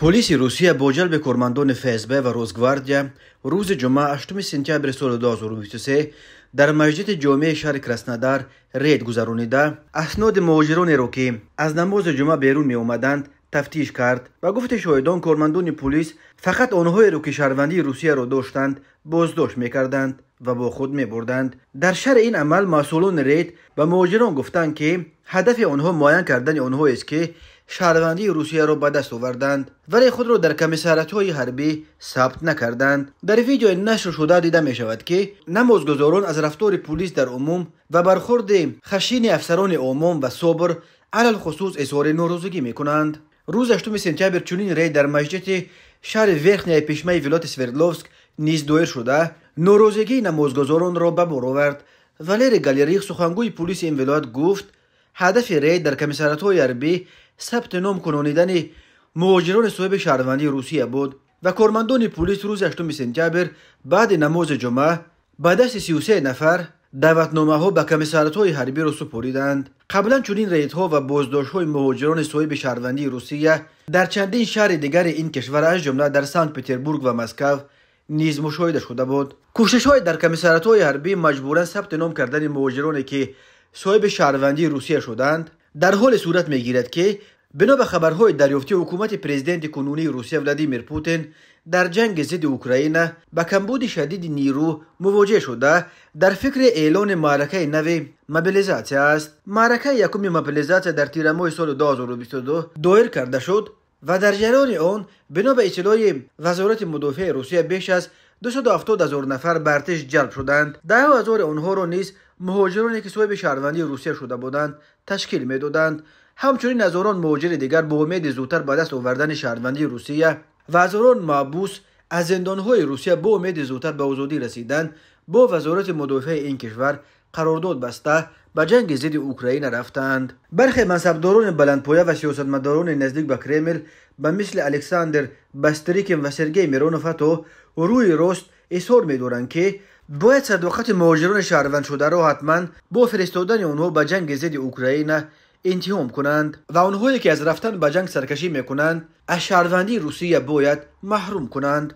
Полиси Русия бо ҷалби кормандони ФСБ ва Росгвардия рӯзи ҷумъа 8 сентябри соли 2023 дар масҷиди ҷомеи шаҳри Краснодар рейд гузаронида, асноди муҳоҷиронеро, ки аз намози ҷумъа берун меомаданд, тафтиш кард. Ба гуфти шоҳидон, кормандони полис фақат онҳоеро, ки шаҳрвандии Русияро доштанд, боздошт мекарданд ва бо худ мебурданд. Дар шарҳи ин амал масъулони рейд ба муҳоҷирон гуфтанд, ки ҳадафи онҳо муайян кардани онҳоест, ки шаҳрвандии Русияро ба даст оварданд, вале худро дар комиссариатҳои ҳарбӣ сабт накарданд. Дар видеои нашр шуда дида мешавад, ки намозгузорон аз рафтори пулис дар умум ва бархурди хашини афсарони ОМОН ва СОБР алалхусус изҳори норозигӣ мекунанд. Рӯзи 8 сентябр чунин рейд дар масҷиди шаҳри Верхняя Пишмаи вилояти Свердловск низ доир шуда, норозигии намозгузоронро ба бор овард. Валерий Галерих, сухангӯи пулиси ин вилоят, гуфт, ҳадафи рейд дар комиссариатҳои ҳарбӣ сабти ном кунонидани муҳоҷирони соҳиби шаҳрвандии Русия буд ва кормандони пулис рӯзи 8 сентябр баъди намози ҷумъа ба дасти 33 нафар даъватномаҳо ба комиссариатҳои ҳарбиро супориданд. Қаблан чунин рейдҳо ва боздоштҳои муҳоҷирони соҳиби шаҳрвандии Русия дар чандин шаҳри дигари ин кишвар, аз ҷумла дар Санкт-Петербург ва Москав низ мушоҳида шуда буд. Кӯшишҳои дар комиссариатҳои ҳарбӣ маҷбуран сабти ном кардани муҳоҷироне, ки соҳиби шаҳрвандии Русия шуданд, дар ҳоле сурат мегирад, ки бино ба хабарҳои дарёфтии ҳукумати президенти кунунии Русия Владимир Путин дар ҷанги зидди Украина ба камбуди шадиди нирӯ мувоҷеҳ шуда, дар фикри эълони маъракаи нави мобилизатсия аст. Маъракаи якуми мобилизатсия дар тирамоҳи соли 2022 доир карда шуд ва дар ҷараёни он бино ба иттилои Вазорати мудофиаи Русия беш аз 270 ҳазор нафар ба артиш ҷалб шуданд. 10 ҳазори онҳоро низ муҳоҷироне, ки соҳиби шаҳрвандии Русия шуда буданд, ташкил медоданд. Ҳамчунин ҳазорон муҳоҷири дигар бо умеди зудтар ба даст овардани шаҳрвандии Русия ва ҳазорон маҳбус аз зиндонҳои Русия бо умеди зудтар ба озодӣ расидан бо Вазорати мудофиаи ин кишвар қарордод баста ба ҷанги зидди Украина рафтанд. Бархе мансабдорони баландпоя ва сиёсатмадорони наздик ба Кремл ба мисли Александр Бастрикин ва Сергей Миронов ҳатто рӯи рост изҳор медоранд, ки бояд садоқати муҳоҷирони шаҳрвандшударо ҳатман бо фиристодани онҳо ба ҷанги зидди Украина интиҳом кунанд ва онҳое, ки аз рафтан ба ҷанг саркашӣ мекунанд, аз шаҳрвандии Русия бояд маҳрум кунанд.